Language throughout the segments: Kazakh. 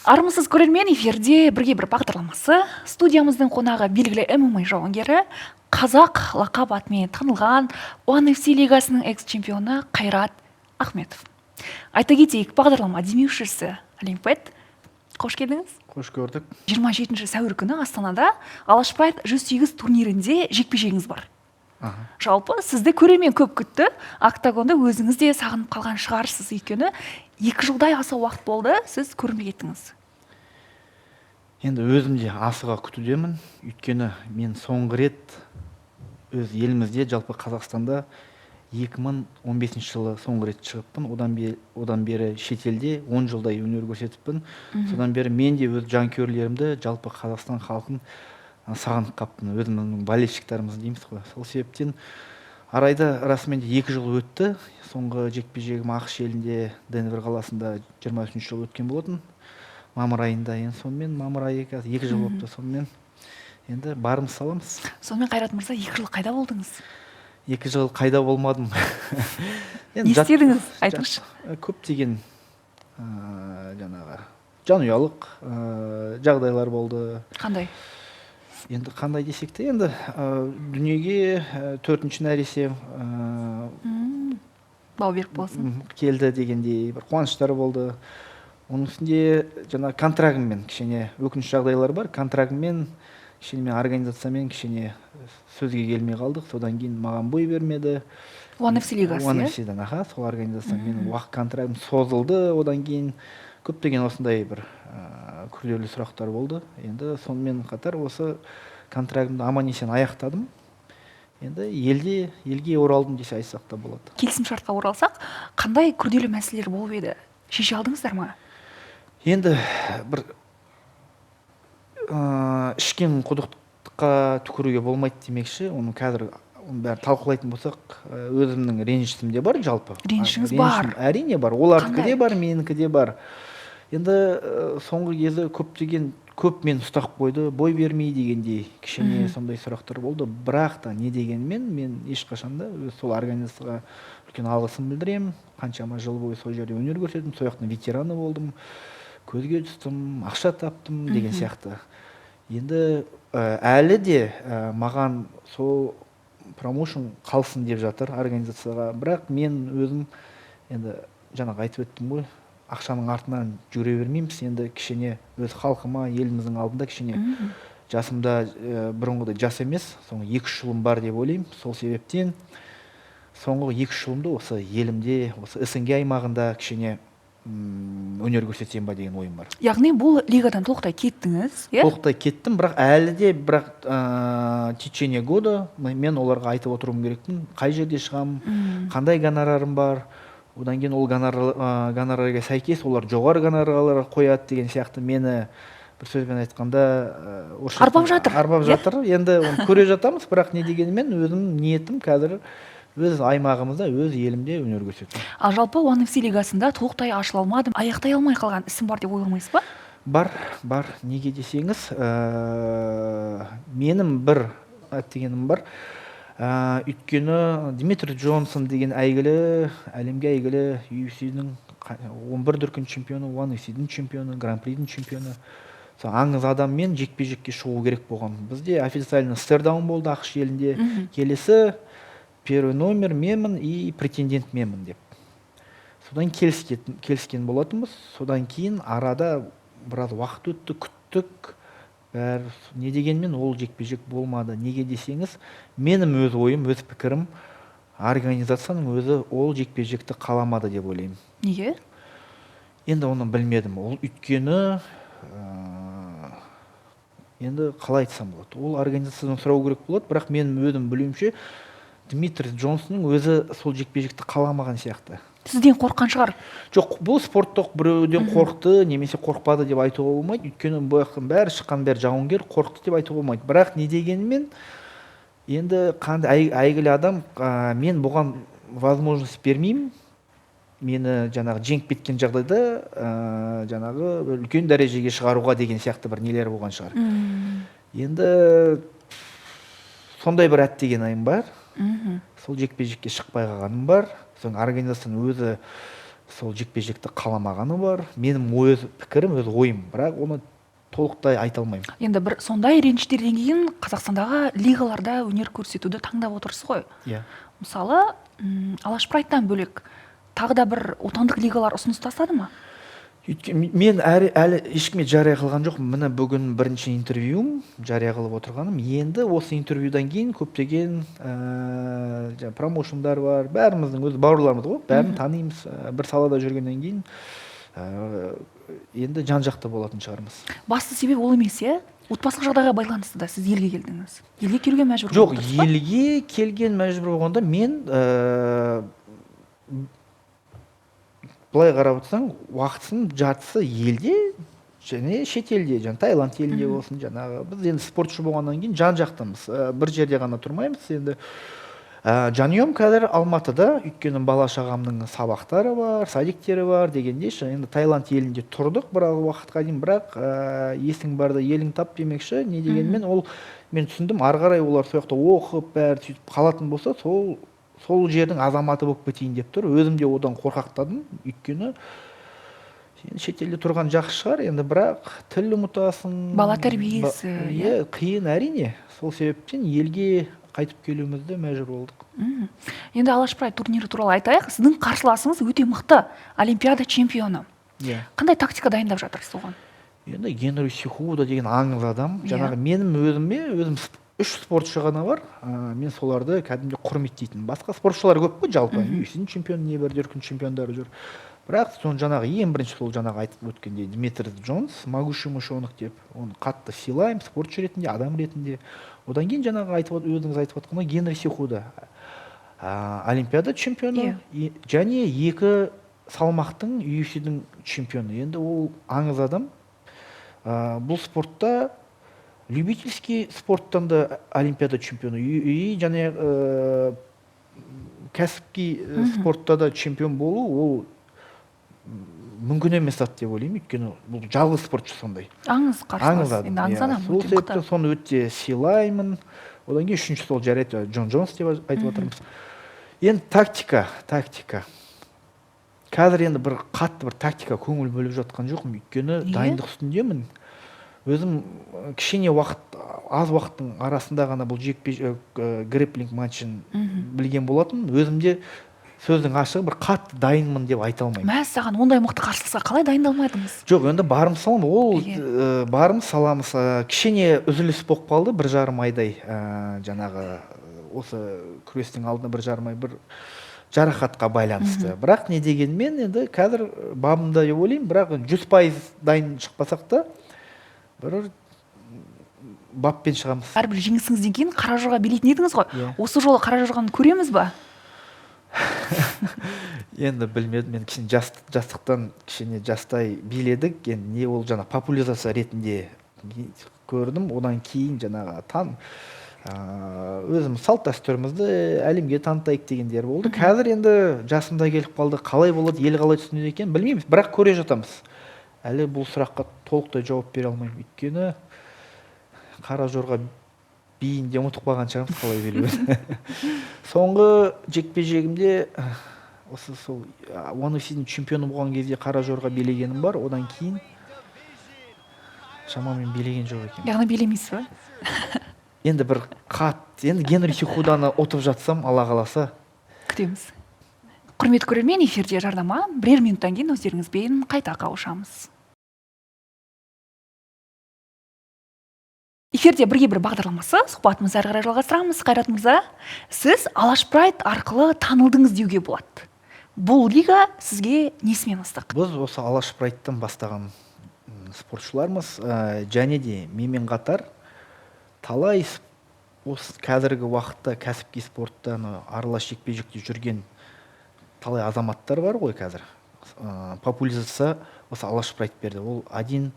Армысыз, көрермен! Эфирде «Бірге бір» бағдарламасы. Студиямыздың қонағы – белгілі ММА жауынгері, «Қазақ» лақап атымен танылған ONE FC лигасының экс чемпионы Қайрат Ахметов. Айта кетейік, бағдарлама демеушісі – Олимпет. Қош келдіңіз! Қош көрдік! 27 сәуір күні Астанада «Алаш Прайд 108» турнирінде жекпе жегіңіз бар. Жалпы, сізді көрермен көп күтті. Октагонды өзіңіз де сағынып қалған шығарсыз, өйткені 2 жылдай аса уақыт болды, сіз көрінбей кеттіңіз. Енді өзім де асыға күтудемін, өйткені мен соңғы рет өз елімізде, жалпы Қазақстанда 2015 жылы соңғы рет шығыппын. Одан бері шетелде 10 жылдай өнер көрсетіппін. Содан бері мен де өз жанкүйерлерімді, жалпы Қазақстан халқын сағынып қаппын, өзіміздің болельщиктарымыз дейміз ғой. Сол себептен арайда расымен де 2 жыл өтті. Соңғы жекпе жегім АҚШ елінде, Денвер қаласында 23 жылы өткен болатын, мамыр айында. Енді сонымен мамыр айы қазір 2 жыл болыпты. Сонымен енді барымыз саламыз. Сонымен, Қайрат мырза, 2 жыл қайда болдыңыз? 2 жыл қайда болмадым? Не істедіңіз, айтыңызшы. Көптеген жаңағы жанұялық жағдайлар болды. Қандай? Енді қандай десек те, енді дүниеге төртінші нәресте Бауы берік болсын! Келді дегендей бір қуаныштар болды. Оның үстінде жаңа контрагыммен кішкене өкініш жағдайлар бар. Контрагыммен кішкене, мен организациямен кішкене сөзге келмей қалдық. Содан кейін маған бой бермеді. ONE FC лигасы? One Иә. FC-дан, аха, сол организация. Менің уақыт, контрагым созылды. Одан кейін көптеген осындай бір күрделі сұрақтар болды. Енді сонымен қатар осы контрагымды аман есен аяқтадым. Енді елде, елге оралдым десе айтсақ та болады. Келісім шартқа оралсақ, қандай күрделі мәселелер болып еді? Шеше алдыңыздар ма? Енді бір ішкен құдыққа түкіруге болмайды демекші, оны қазір оның бәрін талқылайтын болсақ, өзімнің ренжісім де бар жалпы. Ренішіңіз Ренішім бар? Әрине, бар. Олардікі Қандай? де бар, менікі де бар. Енді соңғы кезде көптеген көп мені ұстап қойды, бой бермей дегендей кішкене сондай сұрақтар болды. Бірақ та не дегенмен, мен ешқашан да өз сол организацияға үлкен алғысым білдіремін. Қаншама жыл бойы сол жерде өнер көрсеттім, сол жақтың ветераны болдым, көзге түстім, ақша таптым деген сияқты. Енді әлі де маған сол промоушн қалсын деп жатыр организацияға. Бірақ мен өзім енді жаңағы айтып өттім ғой, ақшаның артынан жүгіре бермейміз. Енді кішкене өз халқыма, еліміздің алдында кішкене жасымда бұрынғыдай жас емес, соңғы 2-3 жылым бар деп ойлаймын. Сол себептен соңғы 2-3 жылымды осы елімде, осы СНГ аймағында кішкене өнер көрсетсем ба деген ойым бар. Яғни бұл лигадан толықтай кеттіңіз, иә? Толықтай кеттім, бірақ әлі де, бірақ течение года мен оларға айтып отыруым керекпін, қай жерде шығамын, қандай гонорарым бар. Одан кейін ол гонорарға сәйкес олар жоғары гонорарлар қояды деген сияқты. Мені бір сөзбен айтқанда, орысша Арбап айтқанда, жатыр, арбап иә? жатыр. Енді оны көре жатамыз. Бірақ не дегенмен, өзімнің ниетім қазір өз аймағымызда, өз елімде өнер көрсету. Ал жалпы ONE FC лигасында толықтай ашыла алмадым, аяқтай алмай қалған ісім бар деп ойламайсыз ба? Бар, бар. Неге десеңіз, менің бір әттегенім бар. Өйткені Дмитрий Джонсон деген әйгілі, әлемге әйгілі UFC-дің 11 дүркін чемпионы, One FC-дің чемпионы, Гран-придің чемпионы, сол аңыз адаммен жекпе жекке шығу керек болған. Бізде официально стердаун болды АҚШ елінде. Келесі первый номер менмін и претендент менмін деп, содан келіскен болатынбыз. Содан кейін арада біраз уақыт өтті, күттік бәрі. Не дегенмен, ол жекпе жек болмады. Неге десеңіз, менің өз ойым, өз пікірім, организацияның өзі ол жекпе жекті қаламады деп ойлаймын. Неге? Енді оны білмедім. Ол өйткені енді қалай айтсам болады, ол организациядан сұрау керек болады. Бірақ менің өзім білуімше, Дмитрий Джонсонның өзі сол жекпе жекті қаламаған сияқты. Сізден қорыққан шығар. Жоқ, бұл спорттық біреуден қорықты немесе қорықпады деп айтуға болмайды, өйткені бұл жақтың бәрі шыққан, бәрі жауынгер, қорықты деп айтуға болмайды. Бірақ не дегенмен, енді қандай әйгілі адам, мен бұған возможность бермеймін, мені жаңағы жеңіп кеткен жағдайда жаңағы үлкен дәрежеге шығаруға деген сияқты бір нелер болған шығар. Енді сондай бір әттеген айым бар. Сол жекпе жекке шықпай қалғаным бар. Соң организацияның өзі Сол жекпе-жекті қаламағаны бар. Менің өз пікірім, өз ойым, бірақ оны толықтай айта алмаймын. Енді бір сондай реніштерден кейін Қазақстандағы лигаларда өнер көрсетуді таңдап отырсыз ғой. Иә. Мысалы, Алаш Прайдтан бөлек тағы да бір отандық лигалар ұсыныс тастады ма? Өйткені мен әлі ешкімге жария қылған жоқпын. Міне, бүгін бірінші интервьюм жария қылып отырғаным. Енді осы интервьюдан кейін көптеген промоушндар бар, бәріміздің өз бауырларымыз ғой, бәрін танимыз. Бір салада жүргеннен кейін енді жан жақты болатын шығармыз. Басты себеп ол емес, иә? Отбасылық жағдайға байланысты да сіз елге келдіңіз. Елге келуге мәжбүр Жоқ, болдыңыз ба? Елге келген мәжбүр болғанда мен былай қарап отырсаң, уақытысының жартысы елде және шетелде, жаңа Таиланд елінде болсын, жаңағы біз енді спортшы болғаннан кейін жан жақтымыз, бір жерде ғана тұрмаймыз енді. Жанұям қазір Алматыда, өйткені бала шағамның сабақтары бар, садиктері бар дегенде ше, енді Таиланд елінде тұрдық бір уақытқа дейін, бірақ есің барда елің тап демекші, не дегенмен ол мен түсіндім, ары қарай олар сол жақта оқып, бәрі сөйтіп қалатын болса, сол жердің азаматы болып кетейін деп тұр. Өзім де одан қорқақтадым, өйткені енді шетелде тұрған жақсы шығар, енді бірақ тіл ұмытасың. Бала тәрбиесі, иә, қиын әрине. Сол себептен елге қайтып келуімізді мәжбүр болдық. Енді Алаш Прайд турнирі туралы айтайық. Сіздің қарсыласыңыз өте мықты, Олимпиада чемпионы. Иә. Қандай тактика дайындап жатырсыз оған? Енді Генри Сехудо деген аңыз адам. Иә. Жаңағы менің өзіме, өзім үш спортшы ғана бар. Мен соларды кәдімгідей құрметтейтін. Басқа спортшылар көп қой жалпы. UFC-ның чемпионы, не бір дүркін чемпиондары жүр. Бірақ соны жаңағы ең бірінші сол жаңағы айтып өткендей Дмитрий Джонс, могучий мышонок деп, оны қатты сыйлаймын спортшы ретінде, адам ретінде. Одан кейін жаңағы өзіңіз айтып отқандай Генри Сехудо, Олимпиада чемпионы, және екі салмақтың UFC-дің чемпионы. Енді ол аңыз адам. Бұл спортта любительский спорттан да Олимпиада чемпионы, и және кәсіпки спортта да чемпион болу ол мүмкін емес зат деп ойлаймын, өйткені бұл жалғыз спортшы сондай. Аңыз қарсылас. Аңыз адам, Енді аңыз иә. адам Сол өте себептен мықты. соны өте сыйлаймын. Одан кейін үшінші сол жарайды, Джон Джонс деп айтып отырмыз. Енді тактика. Қазір енді бір қатты бір тактика көңіл бөліп жатқан жоқпын, өйткені Неге? дайындық үстіндемін. Өзім кішкене уақыт, аз уақыттың арасында ғана бұл жекпе-жек грэпплинг матчын білген болатын. Өзім де сөздің ашығы бір қатты дайынмын деп айта алмаймын. Мәссаған, ондай мықты қарсыласқа қалай дайындалмадыңыз? Жоқ, енді барымыз саламыз. Ол, Неге? Барымыз саламыз. Кішкене үзіліс болып қалды, бір жарым айдай, жаңағы осы күрестің алдында бір жарым ай бір жарақатқа байланысты. Бірақ не дегенмен енді қазір бабымда деп ойлаймын, бірақ 100% дайын шықпасақ та бір баппен шығамыз. Әрбір жеңісіңізден кейін қара жорға билейтін едіңіз ғой. Иә. Осы жолы қара жорғаны көреміз ба? Енді білмедім, мен кішкене жастықтан кішкене жастай биледік. Енді не ол жаңа популяризация ретінде көрдім. Одан кейін жаңағы өзім салт дәстүрімізді әлемге танытайық дегендер болды. Қазір енді жасымда келіп қалды, қалай болады, ел қалай түсінеді екен білмейміз, бірақ көре жатамыз. Әлі бұл сұраққа толықтай жауап бере алмаймын, өйткені қара жорға биін де ұмытып қалған шығармыз қалай билеуін. Соңғы жекпе-жегімде осы сол One FC-дің чемпионы болған кезде қара жорға билегенім бар, одан кейін шамамен билеген жоқ екен. Яғни билемейсіз ба? Енді бір қатты, енді Генри Сехуданы ұтып жатсам, Алла қаласа. Күтеміз. Құрметті көрермен, эфирде жарнама. Бірер минуттан кейін өздеріңізбен қайта қауышамыз. Эфирде бірге бір бағдарламасы, сұхбатымызды әрі қарай жалғастырамыз. Қайрат мырза, сіз Алаш Прайд арқылы танылдыңыз деуге болады. Бұл лига сізге несімен ыстық? Біз осы Алаш Прайдтан бастаған спортшылармыз. Және де менімен қатар талай осы қазіргі уақытта кәсіпқой спортта аралас жекпе-жекте жүрген талай азаматтар бар ғой қазір. Популяризация осы Алаш Прайд берді. Ол один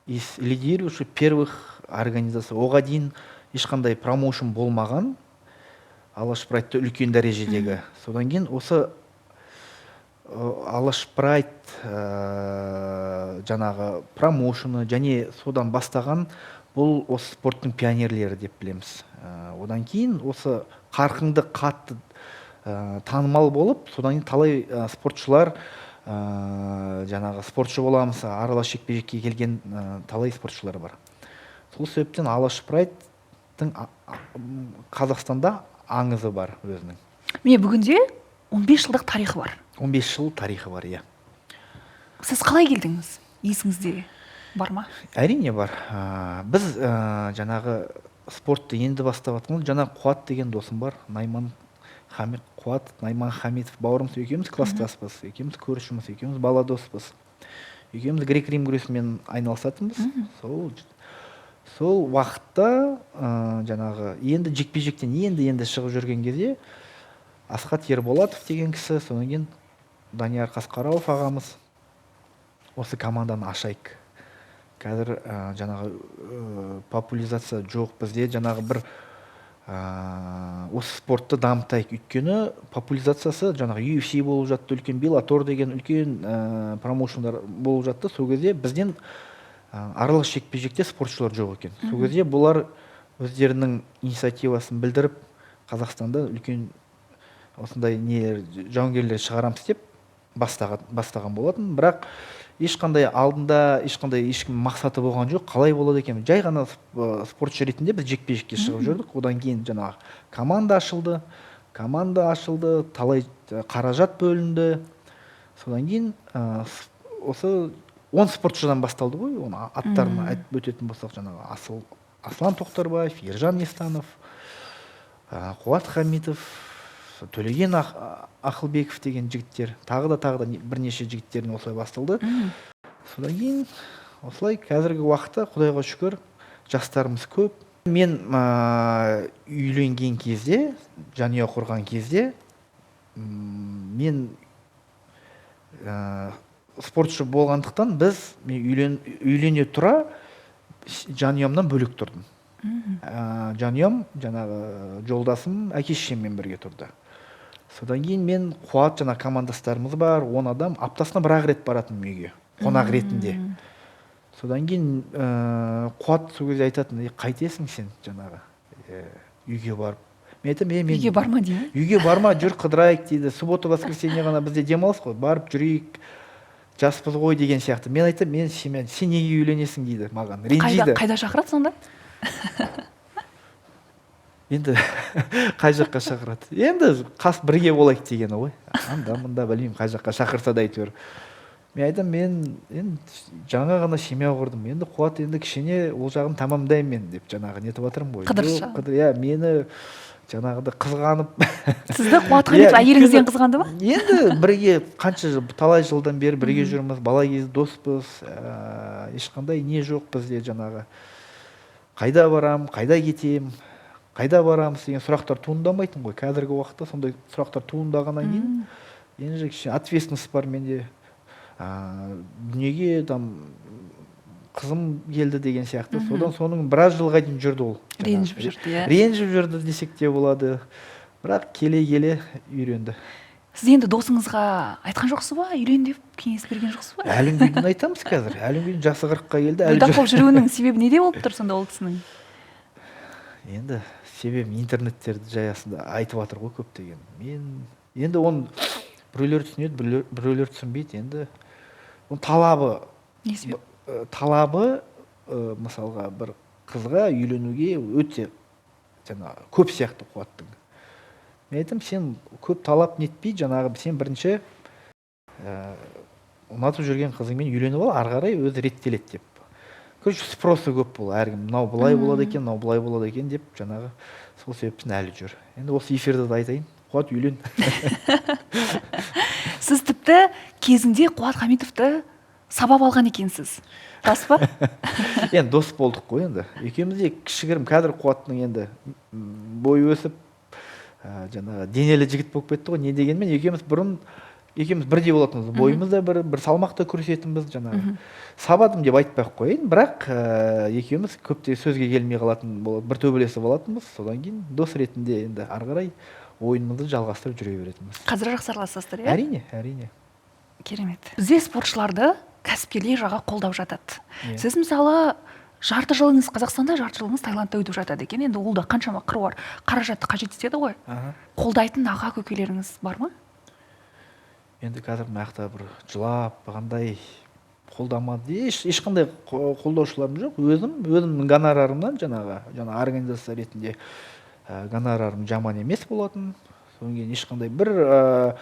из лидирующих первых организаций. Оға дейін ешқандай промоушн болмаған. Алаш Прайдты үлкен дәрежедегі. Содан кейін осы Алаш Прайд жаңағы промоушны және содан бастаған бұл осы спорттың пионерлері деп білеміз. Одан кейін осы қарқынды қатты танымал болып, содан кейін талай спортшылар Жаңағы спортшы боламыз, аралас жекпе-жекке келген талай спортшылар бар. Сол себептен Алаш Прайдтың Қазақстанда аңызы бар өзінің. Міне, бүгінде 15 жылдық тарихы бар. 15 жыл тарихы бар, иә. Сіз қалай келдіңіз? Есіңізде бар ма? Әрине бар. Біз жаңағы спортты енді бастап жатқан, жаңа Қуат деген досым бар, Найман Хамит, Қуат Найман Хамитов бауырымыз, екеуміз класстаспыз, екеуміз көршіміз, екеуміз бала доспыз. Екеуміз грек-рим күресімен айналысатынбыз. Сол уақытта жаңағы енді жекпе-жектен енді-енді шығып жүрген кезде Асхат Ерболатов деген кісі, содан кейін Данияр Қасқарауов ағамыз осы команданы ашайық. Қазір жаңағы популяризация жоқ бізде, жаңағы бір осы спортты дамытайық. Өйткені популяризациясы жаңағы UFC болып жатты, үлкен Bellator деген үлкен промоушндар болып жатты. Сол кезде бізден аралас жекпе-жекте спортшылар жоқ екен. Сол кезде бұлар өздерінің инициативасын білдіріп, Қазақстанда үлкен осындай нелер, жауынгерлер шығарамыз деп бастаған болатын. Бірақ ешқандай алдында ешқандай ешкім мақсаты болған жоқ, қалай болады екен. Жай ғана спортшы ретінде біз жекпе-жекке шығып жүрдік. Одан кейін жаңағы команда ашылды, талай қаражат бөлінді. Содан кейін осы 10 спортшыдан басталды ғой. Оны аттарын айтып өтетін болсақ, жаңағы Аслан Тоқтарбаев, Ержан Естанов, Қуат Хамитов, Төлеген Ақылбеков деген жігіттер, тағы да бірнеше жігіттерін осылай басталды. Содан кейін осылай қазіргі уақытта Құдайға шүкір жастарымыз көп. Мен үйленген кезде, жанұя құрған кезде, мен спортшы болғандықтан мен үйлене тұра жанұямнан бөлек тұрдым. Жанұям, жаңағы жолдасым, әке шешеммен бірге тұрды. Содан кейін мен Қуат, жаңа командастарымыз бар, 10 адам, аптасына бір-ақ рет баратынмын үйге, қонақ ретінде. Содан кейін Қуат сол кезде айтатын, қайтесің сен жаңағы, үйге барып. Мен айтамын, мен Үйге барма деймін. Үйге барма, жүр қыдырайық дейді. Суббота, воскресенье ғана бізде демалыс қой, барып жүрейік, жаспыз ғой деген сияқты. Мен айтамын, мен сен неге үйленесің дейді маған, ренжиді. Қайда шақырады сонда? Енді қай жаққа шақырады? Енді қас бірге болайық дегені ғой. Анда мында білмеймін, қай жаққа шақырса да әйтеуір. Мен айтамын, мен енді жаңа ғана семья құрдым. Енді Қуат енді кішкене ол жағын тамамдаймын мен деп жаңағы нетіп жатырмын ғой. Қыдыршы. Жоқ, қыдыр, иә, мені жаңағыда қызғанып. Сізді Қуат Хамитов Иә, әйеліңізден өйткені қызғанды ма? Енді бірге қанша жыл, талай жылдан бері бірге жүрміз, бала кезде доспыз, ешқандай не жоқ бізде жаңағы. Қайда барам, қайда кетем, қайда барамыз деген сұрақтар туындамайтын ғой. Қазіргі уақытта сондай сұрақтар туындағаннан кейін енді кішкене ответственность бар менде. Дүниеге там қызым келді деген сияқты. Содан соның біраз жылға дейін жүрді ол. Ренжіп жүрді, иә. Ренжіп жүрді десек те болады. Бірақ келе-келе үйренді. Сіз енді досыңызға айтқан жоқсыз ба? Үйлен деп кеңес берген жоқсыз ба? Әлі күнге дейін айтамыз қазір. Әлі күнге дейін жасы 40-қа келді, әлі Бойдақ жүр. болып жүруінің себебі неде болып тұр сонда ол кісінің? Енді себебі интернеттерді жаясында айтып жатыр ғой көптеген. Мен енді оны біреулер түсінеді, біреулер түсінбейді. Енді оның талабы, Не себеп? Талабы, мысалға бір қызға үйленуге өте жаңа көп сияқты Қуаттың. Мен айтамын, сен көп талап нетпей, жаңағы сен бірінші ұнатып жүрген қызыңмен үйленіп ал, ары қарай өзі реттеледі деп. Короче, спросы көп бұл, әркім мынау былай болады екен, мынау былай болады екен деп жаңағы сол себептен әлі жүр. Енді осы эфирде де айтайын, Қуат үйлен. Сіз тіпті кезінде Қуат Хамитовты сабап алған екенсіз. Рас па? Енді дос болдық қой енді. Екеуміз де кішігірім, қазір Қуаттың енді бойы өсіп, жаңағы денелі жігіт болып кетті ғой. Не дегенмен екеуміз бұрын екеуміз бірдей болатынбыз. Бойымыз да бір салмақта күресетінбіз жаңағы. Сабадым деп айтпай ақ қояйын, бірақ екеуміз көптеген сөзге келмей қалатын болады, бір төбелесіп алатынбыз. Содан кейін дос ретінде енді ары қарай ойынымызды жалғастырып жүре беретінбіз. Қазір жақсы араласасыздар, иә? Әрине, әрине. Керемет. Бізде спортшыларды кәсіпкерлер жағы қолдап жатады. Иә. Сіз мысалы жарты жылыңыз Қазақстанда, жарты жылыңыз Таиландта өтіп жатады екен. Енді ол да қаншама қыруар қаражатты қажет етеді ғой. Қолдайтын аға көкелеріңіз бар ма? Енді қазір мына жақта бір жылап қандай қолдамады, ешқандай қолдаушыларым жоқ. Өзімнің гонорарымнан, жаңа организация ретінде, гонорарым жаман емес болатын. Содан кейін ешқандай бір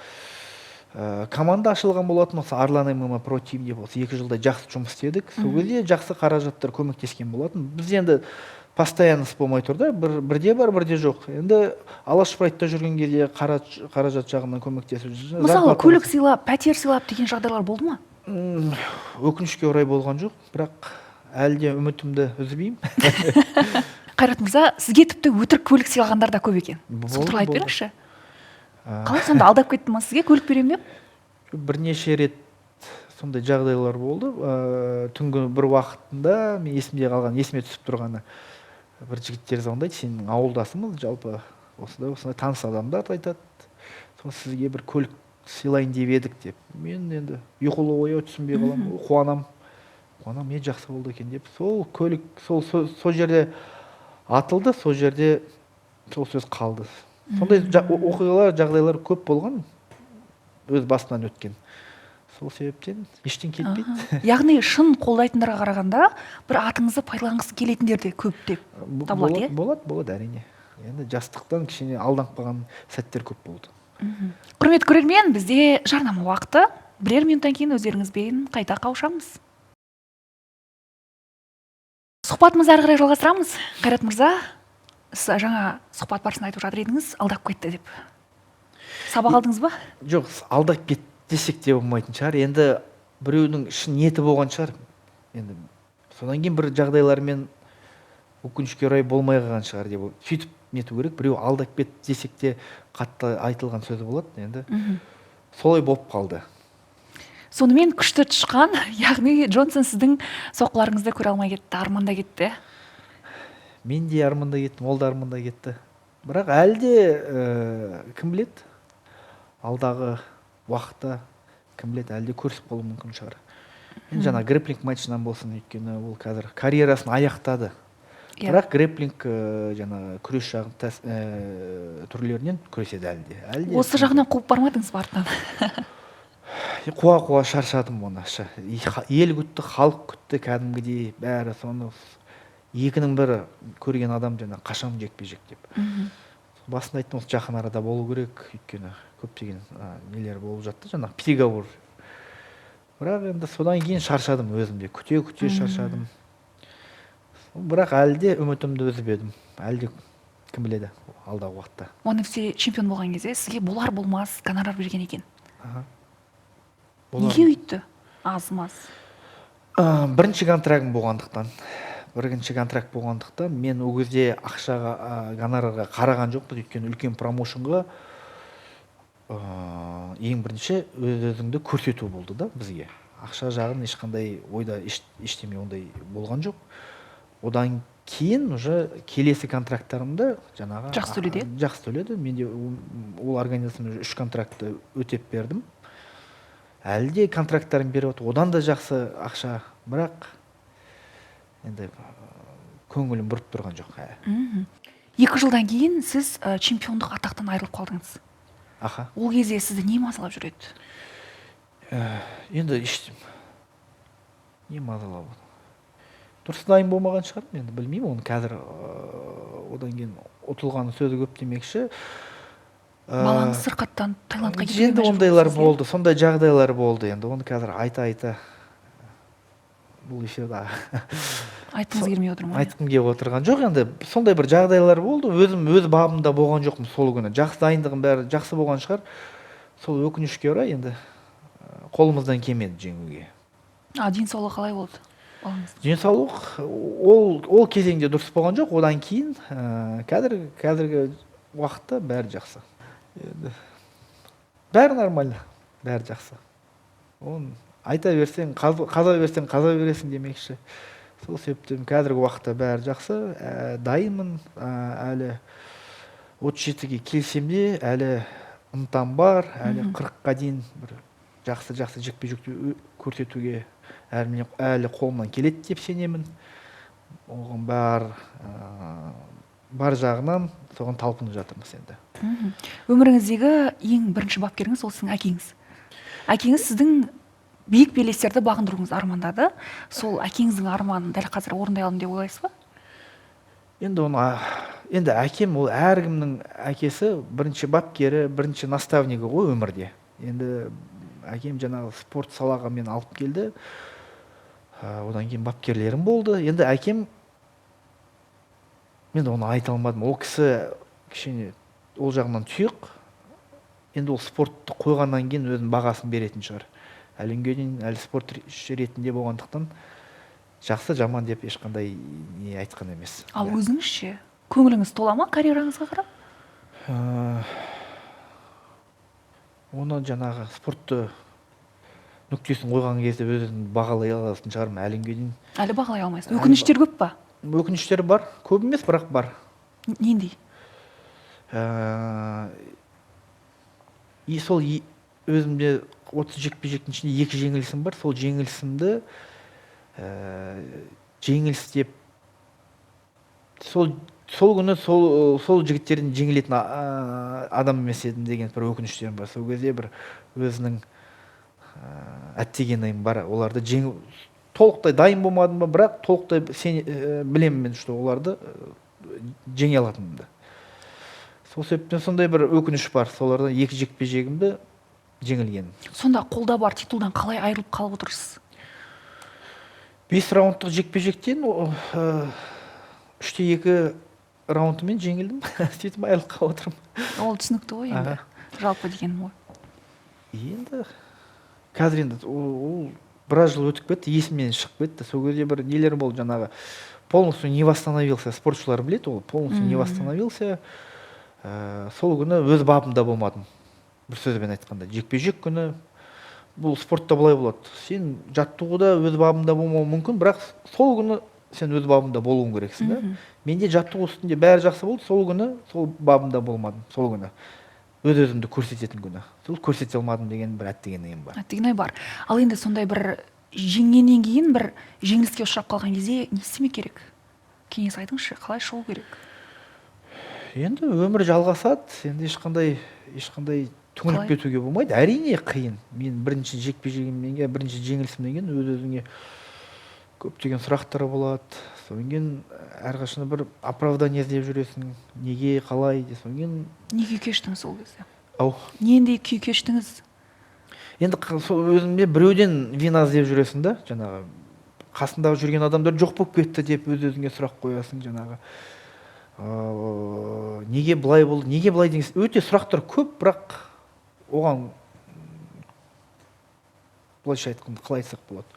команда ашылған болатын, осы Арлан ММА Про Тим деп. Осы 2 жылда жақсы жұмыс істедік. Сол кезде жақсы қаражаттар көмектескен болатын. Біз енді постоянность болмай тұр да, бірде бар, бірде жоқ. Енді Алаш Прайдта жүрген кезде қаражат жағынан көмектесіп, Мысалы, зарплата. көлік сыйлап, пәтер сыйлап деген жағдайлар болды ма? Өкінішке орай, болған жоқ, бірақ әлі де үмітімді үзбеймін. Қайрат мырза, сізге тіпті өтірік көлік сыйлағандар да көп екен. Болды, Сол туралы айтып болды. беріңізші. Қалай сонда алдап кетті ма, сізге көлік беремін деп? Бірнеше рет сондай жағдайлар болды. Түнгі бір уақытында мен есімде қалған, есіме түсіп тұрғаны, бір жігіттер звондайды, сенің ауылдасымыз, жалпы осындай осындай таныс адамдар айтады, сол сізге бір көлік сыйлайын деп едік деп. Мен енді ұйқылы ояу түсінбей қаламын, қуанамын, қуанамын, не жақсы болды екен деп. Сол көлік сол жерде атылды, сол жерде сол сөз қалды. Сондай оқиғалар, жағдайлар көп болған, өз басымнан өткен. Сол себептен ештеңе кетпейді. Яғни шын қолдайтындарға қарағанда бір атыңызды пайдаланғысы келетіндер де көп деп табылады, Болады, иә? болады, болады, әрине. Енді жастықтан кішкене алданып қалған сәттер көп болды. Құрметті көрермен, бізде жарнама уақыты. Бірер минуттан кейін өздеріңізбен қайта қауышамыз. Сұхбатымызды әрі қарай жалғастырамыз. Қайрат мырза, сіз жаңа сұхбат барысында айтып жатыр едіңіз, алдап кетті деп. Сабақ алдыңыз ба? Жоқ, алдап кетті десек те болмайтын шығар. Енді біреудің шын ниеті болған шығар. Енді содан кейін бір жағдайлармен, өкінішке орай, болмай қалған шығар деп сөйтіп нету керек. Біреу алдап кетті десек те, қатты айтылған сөз болады енді. Солай болып қалды. Сонымен күшті тышқан, яғни Джонсон, сіздің соққыларыңызды көре алмай кетті, арманда кетті. Мен де арманда кеттім, ол да арманда кетті. Бірақ әлі де, кім біледі, алдағы уақытта, кім біледі, әлі де көрісіп қалуы мүмкін шығар. Енді жаңа грэплинг матчынан болсын, өйткені ол қазір карьерасын аяқтады. Бірақ грэплинг, жаңағы күрес жағын түрлерінен күреседі әлі де. Әлі де. Осы жағынан қуып бармадыңыз ба артынан? Қуа қуа шаршадым оны. Ел күтті, халық күтті кәдімгідей, бәрі соны екінің бірі көрген адам жаңа қашан жекпе жек деп. Басында айттым, осы жақын арада болу керек, өйткені көптеген нелер болып жатты, жаңағы переговор. Бірақ енді содан кейін шаршадым өзім де, күте күте шаршадым. Бірақ әлі де үмітімді үзбедім. Әлі де, кім біледі, алдағы уақытта. One FC чемпион болған кезде сізге болар болмас гонорар берген екен. Неге өйтті? Аз маз. Бірінші контрактым болғандықтан, бірінші контракт болғандықтан мен ол кезде ақшаға, гонорарға қараған жоқпын, өйткені үлкен промоушнға, ең бірінші өз өзіңді көрсету болды да бізге. Ақша жағын ешқандай ойда ештеме ондай болған жоқ. Одан кейін уже келесі контракттарымды жаңағы Жақсы төледі, иә? Жақсы төледі. Мен де ол организациямен үш контрактты өтеп бердім. Әлі де контракттарын беріп отыр. Одан да жақсы ақша, бірақ енді көңілім бұрып тұрған жоқ әлі. 2 жылдан кейін сіз чемпиондық атақтан айырылып қалдыңыз. Аха. Ол кезде сізді не мазалап жүреді? Енді не мазалап, дұрыс дайын болмаған шығармын, енді білмеймін оны қазір. Одан кейін ұтылғанның сөзі көп демекші. Балаңыз сырқаттанып, Таиландқа кетуге Енді мәжбүр ондайлар болдыңыз, иә? болды, сондай жағдайлар болды. Енді оны қазір айта айта бұл эфирде Айтқыңыз келмей отыр ма? Айтқым келіп отырған жоқ. Енді сондай бір жағдайлар болды. Өзім өз бабымда болған жоқпын сол күні. Жақсы дайындығым, бәрі жақсы болған шығар. Сол өкінішке орай, енді қолымыздан келмеді жеңуге. А денсаулығы қалай болды балаңыздың? Денсаулық ол кезеңде дұрыс болған жоқ. Одан кейін қазіргі уақытта бәрі жақсы. Енді бәрі нормально, бәрі жақсы. Оны айта берсең, қаза берсең, қаза бересің демекші. Сол себептен қазіргі уақытта бәрі жақсы, дайынмын. Әлі 37-ге келсем де, әлі ынтам бар, әлі 40-қа дейін бір жақсы жақсы жекпе жекті көрсетуге әлі қолымнан келеді деп сенемін. Оған бар жағынан соған талпынып жатырмыз енді. Өміріңіздегі ең бірінші бапкеріңіз ол сіздің әкеңіз. Әкеңіз сіздің биік белестерді бағындыруыңызды армандады. Сол әкеңіздің арманын дәл қазір орындай алдым деп ойлайсыз ба? Енді оны, енді әкем ол әркімнің әкесі, бірінші бапкері, бірінші наставнигі ғой өмірде. Енді әкем жаңағы спорт салаға мені алып келді. Одан кейін бапкерлерім болды. Енді әкем, мен оны айта алмадым. Ол кісі кішкене ол жағынан тұйық. Енді ол спортты қойғаннан кейін өзінің бағасын беретін шығар. Әлі күнге дейін әлі спорт ретінде болғандықтан жақсы жаман деп ешқандай не айтқан емес. Ал өзіңіз ше, көңіліңіз тола ма карьераңызға қарап? Оны жаңағы спортты нүктесін қойған кезде өзін бағалай алатын шығармын әлі күнге дейін. Әлі бағалай алмайсыз. Өкініштер көп па? Өкініштер бар, көп емес, бірақ бар. Нендей? И сол өзімде 30 жекпе-жектің ішінде 2 жеңілісім бар. Сол жеңілісімді, жеңіліс деп сол күні сол жігіттерден жеңілетін адам емес едім деген бір өкініштерім бар. Сол кезде бір өзінің әттегенім бар. Оларды жеңу толықтай дайын болмадым ба, бірақ толықтай сен, білемін мен, что оларды жеңе алатынымды. Сол себептен сондай бір өкініш бар. Солардан 2 жекпе-жегімді жеңілгенім. Сонда қолда бар титулдан қалай айырылып қалып отырсыз? 5 раундтық жекпе-жектен, үште екі раундымен жеңілдім. Сөйтіп айырылып қалып отырмын. Ол түсінікті ғой енді. Жалпы дегенім ғой. Енді қазір енді ол біраз жыл өтіп кетті, есімнен шығып кетті. Сол кезде бір нелер болды жаңағы, полностью не восстановился, спортшылар біледі, ол полностью не восстановился. Сол күні өз бабымда болмадым. Бір сөзбен айтқанда, жекпе-жек күні бұл спортта былай болады. Сен жаттығуда өз бабыңда болмауы мүмкін, бірақ сол күні сен өз бабыңда болуың керексің да. Менде жаттығу үстінде бәрі жақсы болды, сол күні сол бабымда болмадым, сол күні. Өз өзімді көрсететін күні. Сол көрсете алмадым деген бір әттеген-айым бар. Әттеген-ай бар. Ал енді сондай бір жеңгеннен кейін бір жеңіліске ұшырап қалған кезде не істемек керек? Кеңес айтыңызшы, қалай шығу керек? Енді өмір жалғасады, енді ешқандай түңіліп Қалай? кетуге болмайды. Әрине қиын. Мен бірінші жекпе-жегімнен кейін, бірінші жеңілісімнен кейін өз-өзіңе көптеген сұрақтар болады. Содан кейін әрқашан бір оправдание іздеп жүресің. Неге, қалай деп. Содан кейін Не күй кештіңіз ол кезде? Ау. Нендей күй кештіңіз? Енді сол өзіңде біреуден вина іздеп жүресің да, жаңағы қасындағы жүрген адамдар жоқ болып кетті деп өз-өзіңе сұрақ қоясың жаңағы. Неге былай болды, неге былай деген өте сұрақтар көп, бірақ оған былайша айтқанда қалай айтсақ болады?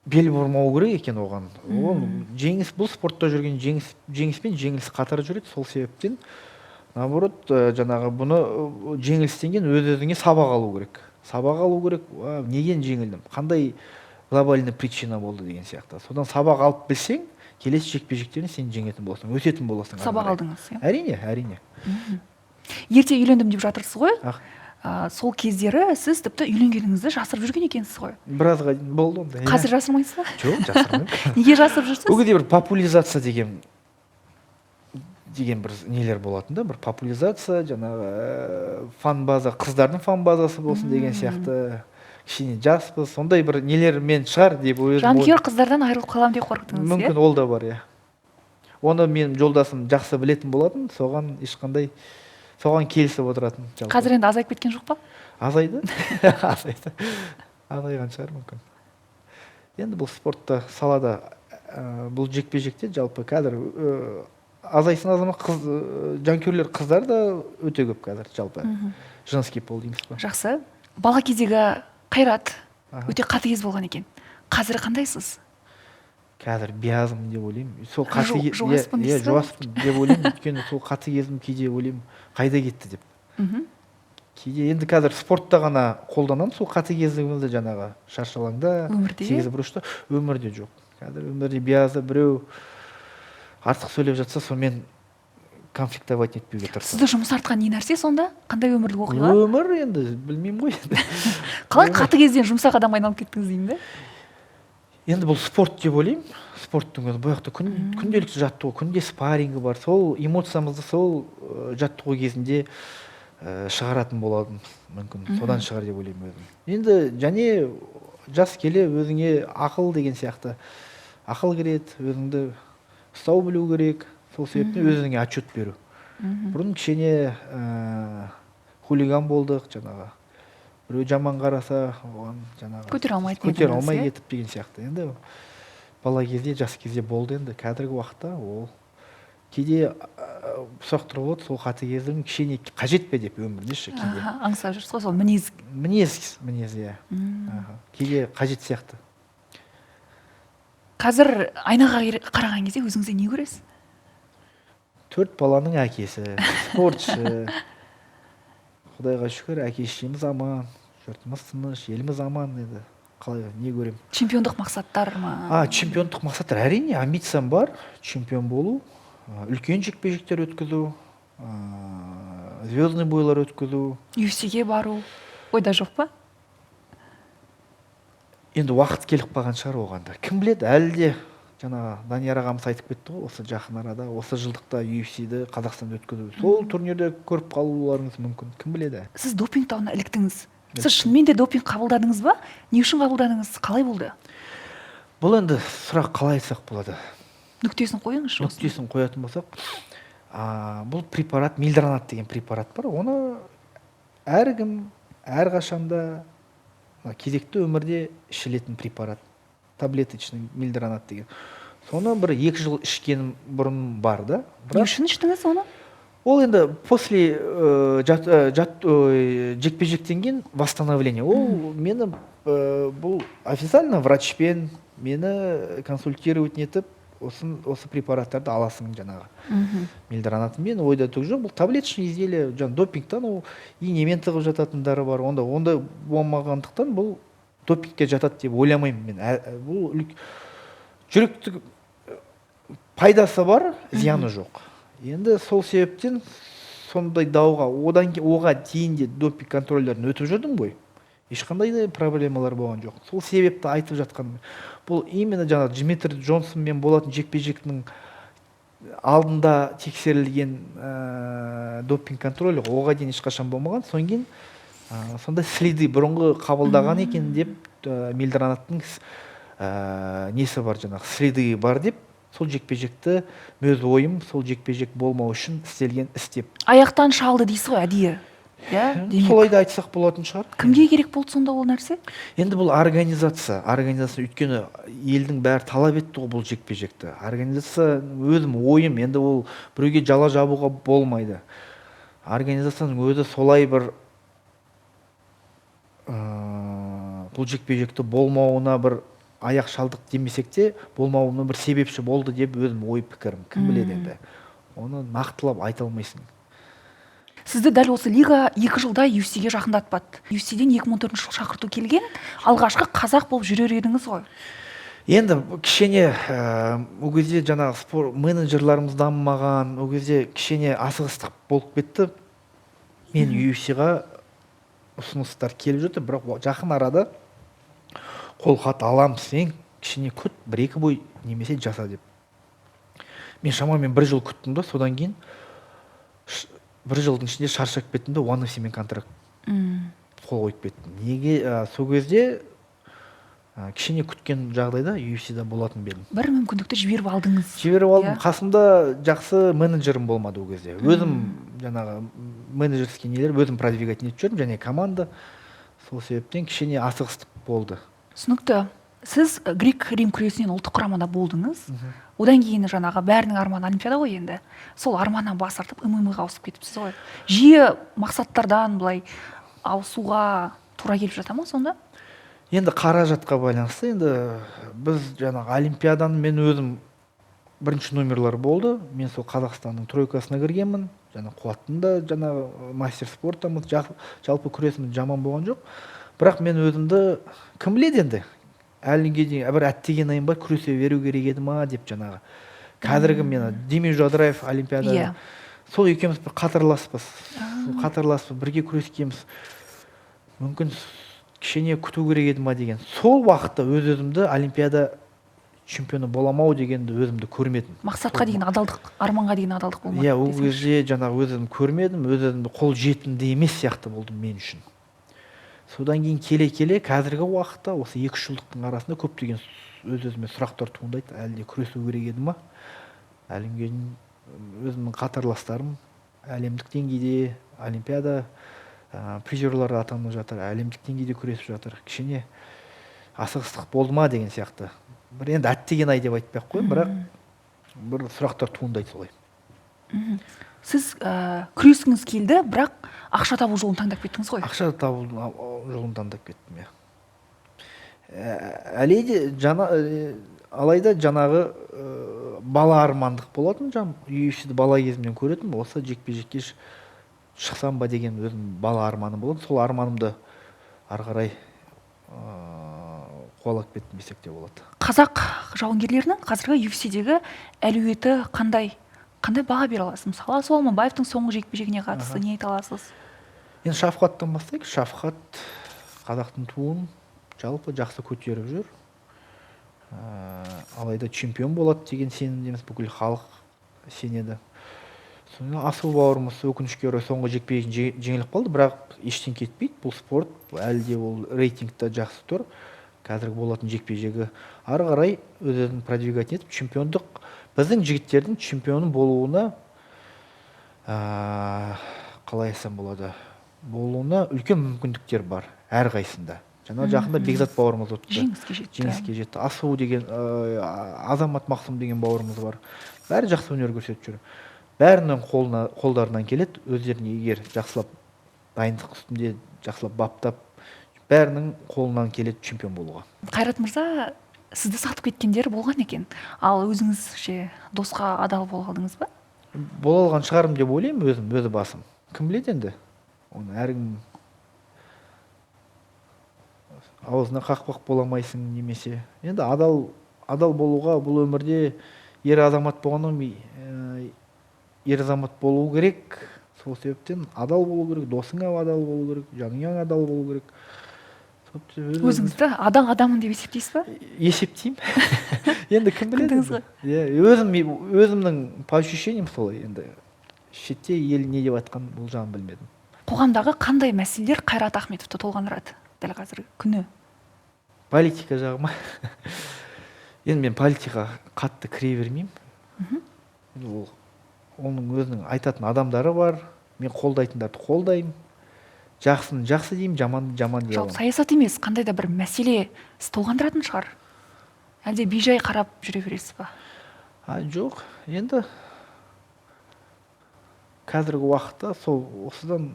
Бел бұрмау керек екен оған. Ол жеңіс, бұл спортта жүрген жеңіс пен жеңіліс қатар жүреді. Сол себептен наоборот, жаңағы бұны жеңілістен кейін өз-өзіңе сабақ алу керек. Сабақ алу керек, неден жеңілдім, қандай глобальный причина болды деген сияқты. Содан сабақ алып білсең, келесі жекпе-жектерін сен жеңетін боласың, өсетін боласың ары Сабақ қарай. алдыңыз, иә? Әрине, әрине. Ерте үйлендім деп жатырсыз ғой? Ах. Сол кездері сіз тіпті үйленгеніңізді жасырып жүрген екенсіз ғой. Біразға дейін болды ондай, иә. Қазір жасырмайсыз ба? Жоқ, жасырмаймын. Неге жасырып жүрсіз? Ол кезде бір популяризация деген бір нелер болатын да, бір популяризация, жаңағы фан-база, қыздардың фан-базасы болсын деген сияқты. Кішкене жаспыз, сондай бір нелермен шығар деп өзім Жанкүйер қыздардан айырылып қаламын деп қорықтыңыз, иә? Мүмкін ол да бар, иә. Оны менің жолдасым жақсы білетін болатын, соған ешқандай, соған келісіп отыратын жалпы. Қазір енді азайып кеткен жоқ па? Азайды. Азайды. Азайған шығар мүмкін. Енді бұл спортта салада, бұл жекпе-жекте жалпы қазір азайсын азама қыз жанкүйерлер қыздар да өте көп қазір жалпы. Женский пол дейміз ба? Жақсы. Бала кездегі Қайрат өте қатыгез болған екен. Қазір қандайсыз? Қазір биязмын деп ойлаймын. Сол қатыгез, Жуаспын иә, дейсіз ба? жуаспын деп ойлаймын. Өйткені сол қатыгезім кейде ойлаймын, қайда кетті деп. Кейде енді қазір спортта ғана қолданамын сол қатыгездігімізді, жаңағы шаршы алаңда, Өмірде? сегіз бұрышта, өмірде жоқ. Қазір өмірде биязы біреу артық сөйлеп жатса, сонымен конфликтовать етпеуге тырысамын. Сізді жұмсартқан не нәрсе сонда? Қандай өмірлік оқиға? Өмір енді білмеймін ғой енді. Қалай Өмір. қатыгезден жұмсақ адамға айналып кеттіңіз деймін да? Енді бұл спорт деп ойлаймын. Спорттың өзі бұл жақта күнделікті жаттығу, күнде спаррингі бар. Сол эмоциямызды сол жаттығу кезінде Шығаратын болатын мүмкін, содан шығар деп ойлаймын өзім. Енді және жас келе өзіңе ақыл деген сияқты ақыл кіреді, өзіңді ұстау білу керек, сол себептен өзіңе отчет беру. Бұрын кішкене хулиган болдық, жаңағы біреу жаман қараса, оған жаңағы көтере алмайтын көтере едіңіз, алмай иә? кетіп деген сияқты. Енді бала кезде, жас кезде болды, енді қазіргі уақытта ол кейде сұрақтар болады, сол қатыгездігің кішкене қажет пе деп өмірде ше кейде. Аха, аңсап жүрсіз ғой сол мінез. Мінез, иә. Аха. Кейде қажет сияқты. Қазір айнаға қараған кезде өзіңізде не көресіз? 4 баланың әкесі, спортшы. Құдайға шүкір, әке шешеміз аман, жұртымыз тыныш, еліміз аман енді. Қалай, не көремін? Чемпиондық мақсаттар ма? Чемпиондық мақсаттар, әрине, амбициям бар, чемпион болу, үлкен жекпе-жектер өткізу, звездный бойлар өткізу. UFC-ге бару ойда жоқ па? Енді уақыт келіп қалған шығар оған да. Кім біледі, әлі де жаңағы Данияр ағамыз айтып кетті ғой, осы жақын арада, осы жылдықта UFC-ді Қазақстанда өткізу. Сол турнирде көріп қалуларыңыз мүмкін, кім біледі. Сіз допинг дауына іліктіңіз. Сіз шынымен де допинг қабылдадыңыз ба? Не үшін қабылдадыңыз? Қалай болды? Бұл енді сұрақ қалай айтсақ болады? Нүктесін қойыңызшы осыны. Нүктесін қоятын болсақ, бұл препарат, милдронат деген препарат бар. Оны әркім, әрқашанда кезекті өмірде ішілетін препарат. Таблеточный милдронат деген. Соны бір 2 жыл ішкенім бұрын бар да. Не үшін іштіңіз оны? Ол енді после жекпе-жектен кейін восстановление. Ол мені бұл официально врачпен мені консультировать етіп, осы препараттарды аласың жаңағы. Милдронат мен ойда түк жоқ, бұл таблеточный изделие, жаңа допингтан ол инемен тығып жататындары бар. Онда болмағандықтан бұл допингке жатады деп ойламаймын мен. Бұл жүректік пайдасы бар, зияны жоқ. Енді сол себептен сондай дауға, одан оға дейін де допинг контрольдерін өтіп жүрдім ғой. Ешқандай да проблемалар болған жоқ. Сол себепті айтып жатқаным. Бұл именно жаңа Дмитрий Джонсонмен болатын жекпе-жектің алдында тексерілген допинг контроль оға дейін ешқашан болмаған. Содан кейін сондай следы бұрынғы қабылдаған екен деп милдронаттың несі бар, жаңағы следы бар деп сол жекпе-жекті өз ойым, сол жекпе-жек болмау үшін істелген іс деп. Аяқтан шалды дейсіз ғой әдейі. Иә, демек. Солай да айтсақ болатын шығар. Кімге керек болды сонда ол нәрсе? Енді бұл организация, организация, өйткені елдің бәрі талап етті ғой бұл жекпе-жекті. Организация, өзім ойым, енді ол біреуге жала жабуға болмайды. Организацияның өзі солай бір бұл жекпе-жекті болмауына бір аяқ шалдық демесек те, болмауына бір себепші болды деп өзім ой пікірім. Кім біледі енді? Оны нақтылап айта алмайсың. Сізді дәл осы лига 2 жылда U F C-ге жақындатпады. U F C-ден екі мың он төртінші жылы шақырту келген, алғашқы қазақ болып жүрер едіңіз ғой. Енді кішкене ол кезде жаңағы спорт менеджерларымыз дамымаған, ол кезде кішкене асығыстық болып кетті. Мен U F C-ға ұсыныстар келіп жүрді, бірақ жақын арада қолхат аламыз, сен кішкене күт, бір-екі бой немесе жаса деп. Мен шамамен бір жыл күттім да, содан кейін бір жылдың ішінде шаршап кеттім де, One F C-мен контракт қол қойып кеттім. Неге, сол кезде кішкене күткен жағдайда U F C-да болатын ба едім. Бір мүмкіндікті жіберіп алдыңыз. Жіберіп алдым. Иә. Қасымда жақсы менеджерім болмады ол кезде. Өзім жаңағы менеджерский нелер, өзім продвигать етіп жүрдім, және команда. Сол себептен кішкене асығыстық болды. Түсінікті. Сіз грек-рим күресінен ұлттық құрамада болдыңыз. Одан кейін жаңағы бәрінің арманы олимпиада ғой енді. Сол арманнан бас тартып М М А-ға ауысып кетіпсіз ғой. Жиі мақсаттардан былай ауысуға тура келіп жата ма сонда? Енді қаражатқа байланысты, енді біз жаңағы олимпиаданы мен өзім бірінші номерлар болды. Мен сол Қазақстанның тройкасына кіргенмін. Жаңа Қуаттың да жаңағы мастер спортамыз, жалпы күресіміз жаман болған жоқ. Бірақ мен өзімді кім біледі енді? Әлі күнге дейін бір әттеген айым бар, күресе беру керек еді ма деп жаңағы. Қазіргі мен Демеу Жадыраев олимпиада. Сол екеуміз бір қатарласпыз. Қатарласпыз, бірге күрескенбіз. Мүмкін кішкене күту керек еді ма деген. Сол уақытта өз-өзімді олимпиада чемпионы боламын ау дегенді өзімді көрмедім. Мақсатқа деген адалдық, арманға деген адалдық болмады. Иә, ол кезде жаңағы өз өзімді көрмедім, өз өзімді қол жетімді емес сияқты болды мен үшін. Содан кейін келе-келе қазіргі уақытта осы 2-3 жылдықтың арасында көптеген өз өзіме сұрақтар туындайды. Әлі де күресу керек еді ма? Әлемге өзімнің қатарластарым әлемдік деңгейде олимпиада призерлары атанып жатыр, әлемдік деңгейде күресіп жатыр. Кішкене асығыстық болды ма деген сияқты. Бір енді әттеген ай деп айтпай ақ қояйын, бірақ бір сұрақтар туындайды солай. Сіз күрескіңіз келді, бірақ ақша табу жолын таңдап кеттіңіз ғой? Ақша табу жолын таңдап кеттім, иә. Әлі де алайда жаңағы бала армандық болатын, UFC-ді бала кезімнен көретін, осы жекпе-жекке шықсам ба деген өзім бала арманым болатын. Сол арманымды ары қарай қуалап кеттім десек те болады. Қазақ жауынгерлерінің қазіргі UFC-дегі әлеуеті қандай? Қандай баға бере аласыз? Мысалы, Асу Алмабаевтың соңғы жекпе-жегіне қатысты не айта аласыз? Енді Шавкаттан бастайық. Шавкат қазақтың туын жалпы жақсы көтеріп жүр. Алайда чемпион болады деген сенімдеміз, бүкіл халық сенеді. Сонымен Асу бауырымыз өкінішке орай соңғы жекпе-жегін жеңіліп қалды, бірақ ештеңе кетпейді. Бұл спорт, әлі де ол рейтингте жақсы тұр. Қазіргі болатын жекпе-жегі ары қарай өз-өзін продвигать етіп, чемпиондық, біздің жігіттердің чемпионы болуына, қалай айтсам болады, болуына үлкен мүмкіндіктер бар әрқайсысында. Жаңа жақында Бекзат бауырымыз өтті. Жеңіске жетті. Жеңіске жетті. Асу деген, Азамат Мақсұм деген бауырымыз бар. Бәрі жақсы өнер көрсетіп жүр. Бәрінің қолдарынан келеді, өздеріне егер жақсылап дайындық үстінде жақсылап баптап, бәрінің қолынан келеді чемпион болуға. Қайрат мырза, сізді сатып кеткендер болған екен. Ал өзіңіз ше досқа адал бола алдыңыз ба? Бола алған шығармын деп ойлаймын өзім, өз басым. Кім біледі енді? Оны әркім аузына қақпақ бола алмайсың немесе. Енді адал болуға бұл өмірде ер азамат болғаннан кейін, ер азамат болу керек. Сол себептен адал болу керек, досыңа адал болу керек, жаныңа адал болу керек. Өзіңізді адал адаммын деп есептейсіз ба? Есептеймін. Енді кім біледі Күлдіңіз енді? ғой. Иә, өзімнің по ощущениям солай енді. Шетте ел не деп айтқан бұл жағын білмедім. Қоғамдағы қандай мәселелер Қайрат Ахметовті толғандырады дәл қазіргі күні? Политика жағы ма? Енді мен политикаға қатты кіре бермеймін. Енді оның өзінің айтатын адамдары бар. Мен қолдайтындарды қолдаймын. Жақсыны жақсы деймін, жаманды жаман дей Жалпы аламын. саясат емес, қандай да бір мәселе сізді толғандыратын шығар. Әлде бейжай қарап жүре бересіз ба? Жоқ, енді қазіргі уақытта сол осыдан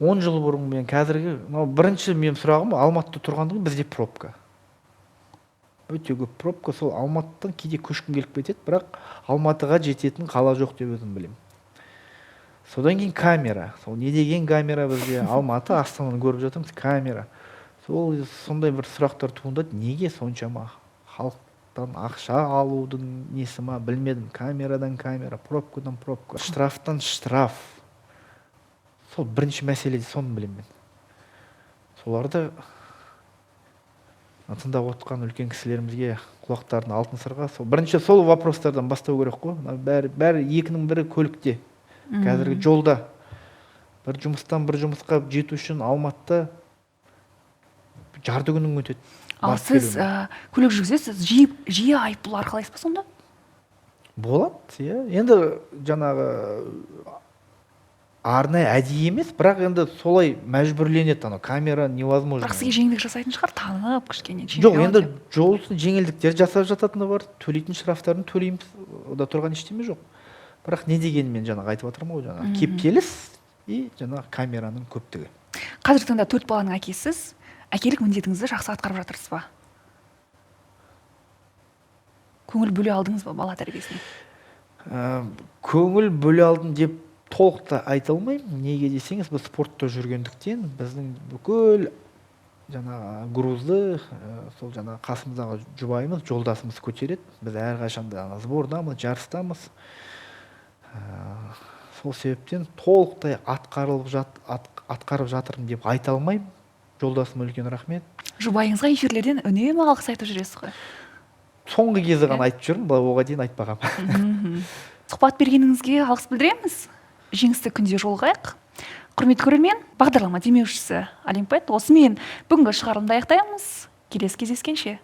10 жыл бұрын мен қазіргі, мынау бірінші менің сұрағым, Алматыда тұрғандығы бізде пробка. Өте көп пробка, сол Алматыдан кейде көшкім келіп кетеді, бірақ Алматыға жететін қала жоқ деп өзім білемін. Содан кейін камера. Сол не деген камера бізде? Алматы, Астананы көріп жатырмыз, камера. Сол сондай бір сұрақтар туындады. Неге соншама халықтан ақша алудың несі ма, білмедім. Камерадан камера, пробкадан пробка, штрафтан штраф. Сол бірінші мәселе, соны білемін мен. Соларды тыңдап отқан үлкен кісілерімізге құлақтарын алтын сырға. Сол бірінші сол вопростардан бастау керек қой. Мына бәрі екінің бірі көлікте. Қазіргі жолда бір жұмыстан бір жұмысқа жету үшін Алматыда жарты күнің өтеді. Ал Барып сіз, келуіне. Көлік жүргізесіз, жиі айыппұл арқалайсыз ба сонда? Болады, иә. Енді жаңағы арнайы әдейі емес, бірақ енді солай мәжбүрленеді, анау камера невозможно. Бірақ сізге жеңілдік жасайтын шығар, танып кішкене Жоқ, чемпион енді деп. жол үстінде жеңілдіктер жасап жататыны бар, төлейтін штрафтарын төлейміз, ода тұрған ештеме жоқ. Бірақ не дегенмен жаңағы айтып жатырмын ғой, жаңағы кептеліс и жаңағы камераның көптігі. Қазіргі таңда 4 баланың әкесіз, әкелік міндетіңізді жақсы атқарып жатырсыз ба? Көңіл бөле алдыңыз ба бала тәрбиесіне? Көңіл бөле алдым деп толық та айта алмаймын. Неге десеңіз, біз спортта жүргендіктен біздің бүкіл жаңағы грузды, сол жаңағы қасымыздағы жұбайымыз, жолдасымыз көтереді. Біз әрқашанда ана сбордамыз, жарыстамыз. Сол себептен толықтай атқарып жатырмын деп айта алмаймын. Жолдасыма үлкен рахмет. Жұбайыңызға эфирлерден үнемі алғыс айтып жүресіз ғой. Соңғы кезде ғана айтып жүрмін, былай оған дейін айтпағанмын. Сұхбат бергеніңізге алғыс білдіреміз. Жеңісті күнде жолығайық. Құрметті көрермен, бағдарлама демеушісі Олимпет. Осымен бүгінгі шығарылымды аяқтаймыз. Келесі кездескенше.